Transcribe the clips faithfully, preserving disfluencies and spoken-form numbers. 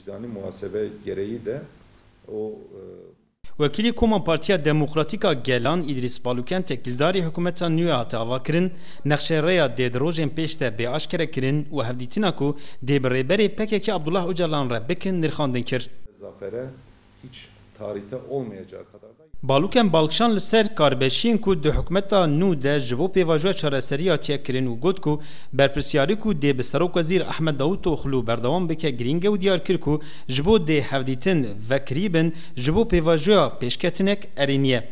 Yani muhasebe gereği de o e, Wekîlî Koma Partiya Demokratîk a Gelan Îdrîs Balûken têkildarî hikûmeta nû ya hate avakirin, nexşerêya dê di rojên pêş de bê aşkerekirin û hevdîtina ku dê bi rêberê P K K Abdullah Ocalan re bikin nirxandin kir. Zafere hiç tarihte olmayacağı kadar da Balûken Balkşan li ser karbeşiyên ku di hikûmeta nû de ji bo pêvajoya çareserî hatiye kirin û got ku berpirsyarî ku dê bi Serokwezîr Ahmed Davutoxlu berdewam bike girîng e û diyar kir ku ji bo dê hevdîtin vekirî bin, ji bo pêvajoya pêşketinek erênî ye.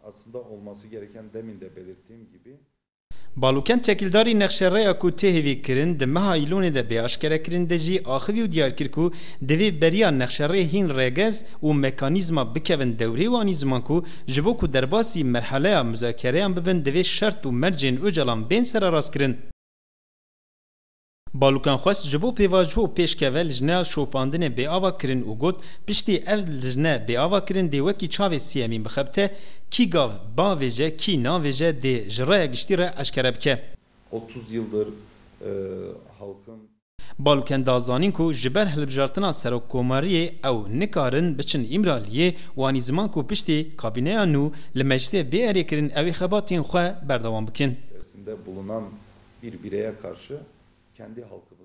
Aslında olması gereken, demin de belirttiğim gibi, Balûken têkildarî nexşerêya ku tê hêvî kirin di meha Îlonê de bê aşkerekirin de jî axivî û diyar kir ku divê beriya nexşerê hîn rêgez û mekanîzma bikevin dewrê û anî ziman ku ji bo ku derbasî merhaleya muzakereyan bibin divê şert û mercên Ocalan bên sererastkirin. Balûken xwest ji bo pêvajo pêşkeve lijneya şopandinê bê ava kirin û got, piştî ev lijne bê ava kirin dê wekî çavê siyemîn bixebite, kî gav bavêje, kî navêje dê ji raya giştî re eşkere bike. otuz yıldır e, halkın Balûken da zanîn ku ji ber hilbijartina serokkomariyê ew nikarin biçin Îmraliyê û anî ziman ku piştî kabîneya nû li meclisê bê erêkirin ew ê xebatên xwe berdewam bikin. içerisinde bulunan bir bireye karşı kendi halkı